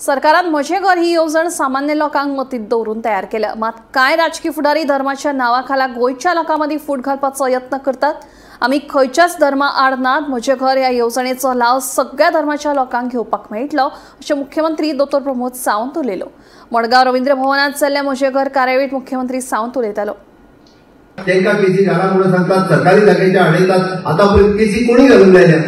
सरकारान म्हजें घर ही येवजण सामान्य लोकांक मतींत दवरून तयार केल्या। मात कांय राजकी फुडारी धर्माच्या नांवाखाला गोंयच्या लोकां मदीं फूट घालपाचो यत्न करतात। आमी खंयच्याच धर्मा आड नात। म्हजें घर ह्या येवजणेचो लाव सगळ्या धर्माच्या लोकांक घेवपाक मेळटलो अशें मुख्यमंत्री दोतोर प्रमोद सावंत उलयलो। मडगांव रवींद्र भवनांत जाल्ल्या म्हजें घर कार्यावळींत मुख्यमंत्री सावंत उलयतालो। तांकां केसी घाला म्हणून सांगतात, सरकारी जागेच्या अडयतात। आतां केसी कोणी घालूंक लायल्या?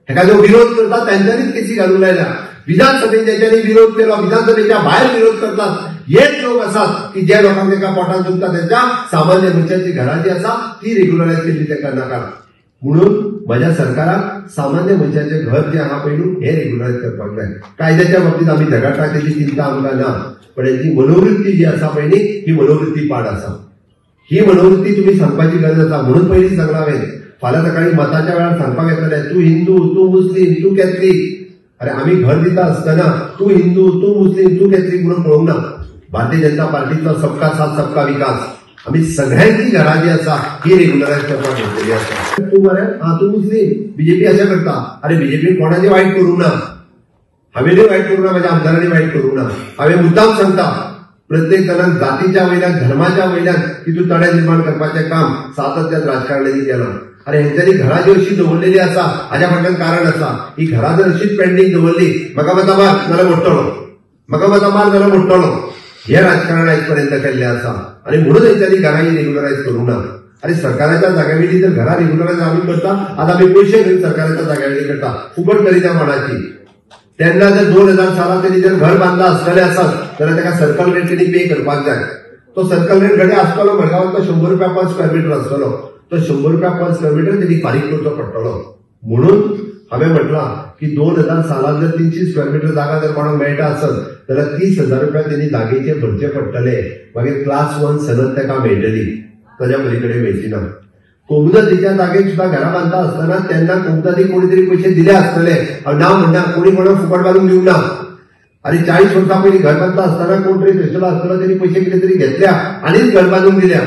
हेका जो विरोध करतात तांच्यांनीच केसी घालूंक लायल्या। विधानसभेत ज्यांच्यानी विरोध केलो, विधानसभेच्या भायर विरोध करतात, हेच लोक आसात की जे लोकांक तांकां पोटान दुखता, त्यांच्या सामान्य मनशाची घरां जी आसा ती रेग्युलरायज केल्ली तांकां नाका। म्हणून म्हज्या सरकाराक सामान्य मनशाचें घर जें आहा पळय न्हू हें रेग्युलरायज करपाक जाय। कायद्याच्या बाबतींत आमी झगडटा तेजी चिंता आमकां ना, पण हेची मनोवृत्ती जी आसा पळय न्ही ही मनोवृत्ती पाड आसा। ही मनोवृत्ती तुमी सांगपाची गरज आसा। म्हणून पयलीं सांगलां हांवें, फाल्यां सकाळी मताच्या वेळार सांगपाक येतलें तूं हिंदू, तूं मुस्लीम, तूं कॅथलीक। अरे आमी घर दिता आसतना तूं हिंदू, तूं मुस्लीम, तूं कॅथलीक म्हणून पळोवंक ना। भारतीय जनता पार्टीचो सबका साथ सबका विकास, आमी सगळ्यांची घरां जी आसा ही रेग्युलरायज करपाक घेतलेली आसा। तूं मरे हा तूं मुस्लीम, बीजेपी अशें करता। अरे बीजेपी कोणाचें वायट करूंक ना, हांवेंय वायट करूंक ना, म्हाज्या आमदारांनी वायट करूंक ना। हांवें मुद्दाम सांगता, प्रत्येक जाणांक जातीच्या वयल्यान धर्माच्या वयल्यान तितून तडे निर्माण करपाचें काम सातत्यान राजकारण्यांनी केलां। अरे हेंच्यांनी घरां जी अशी दवरलेली आसा हाज्या फाटल्यान कारण आसा। ही घरां जर अशीच पेंडींग दवरली, म्हाका मतां मार जाल्यार मोडटलो, म्हाका मतां मार जाल्यार मोडटलो, हें राजकारण आयज पर्यंत केल्लें आसा। आनी म्हणून हेंच्यांनी घरां ही रेग्युलरायज करूंक ना। आनी सरकाराच्या जाग्या वयली जर घरां रेग्युलरायज आमी करता, आतां आमी पयशे घेवन सरकाराच्या जाग्या वयली करता, फुकट करिना कोणाची। तेन्ना जर 2000 सालांत तेणी जर घर बांदला आसतलें आसत जाल्यार ताका सर्कल रेट तेणी पे करपाक जाय। तो सर्कल रेट घडये आसतलो मडगांवांतलो 100 रुपया पर स्क्वेअर मिटर आसतलो, तो 100 रुपया पर स्क्वेअर मिटर तेणी फारीक करचो पडटलो। म्हणून हांवें म्हटलां की 2000 सालांत जर 300 स्क्वेअर मिटर जागा जर कोणाक मेळटा आसत जाल्यार 30,000 रुपया तेणी जागेचे भरचे पडटले। मागीर क्लास 1 सनद ताका मेळटली, ताज्या पली कडेन मेळची ना। कोमुनिदादीच्या जागेर सुद्दां घरां बांदता आसतना तेन्ना कोमुनिदादीक कोणी तरी पयशे दिले आसतले, हांव ना म्हणना, कोणी कोणाक फुकट बांदून दिवंक ना। आनी 40 वर्सां पयलीं घर बांदता आसतना कोण तरी थंयसरलो आसतलो, तेणी पयशे कितें तरी घेतल्या आनीच घर बांदून दिल्या।